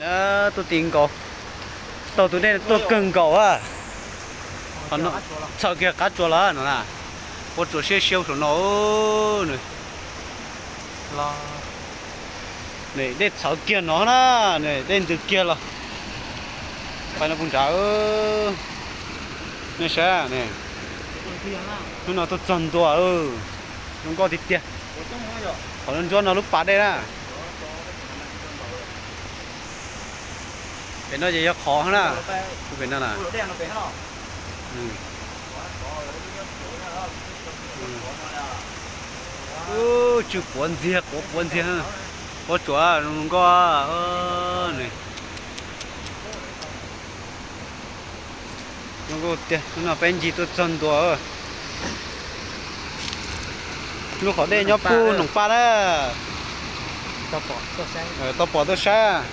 Tuaj ti nkaus, tau tus dej tuaj kawg nkaus a. Txhaws kiag qab tsuas los no na, ua tsuas siab siab saum no. Dej txhawv kiag no na, dej ntws kiag los pais no puag nrad. Nej saib, hnub no tuaj txog ntua, zoo nkauj tiag tiag. Qhov ntsuab no lub pas dej na. Pem no ces yog qhov na, pem no na. Tsw quav ntxiag, quav quav ntxiag, quav tsuas zoo nkauj. Zoo nkauj tiag, hnub no peb ncig tuaj txog ntua. Lub qhov dej nyob puag Noom Paj na. Tau pom tuaj saib.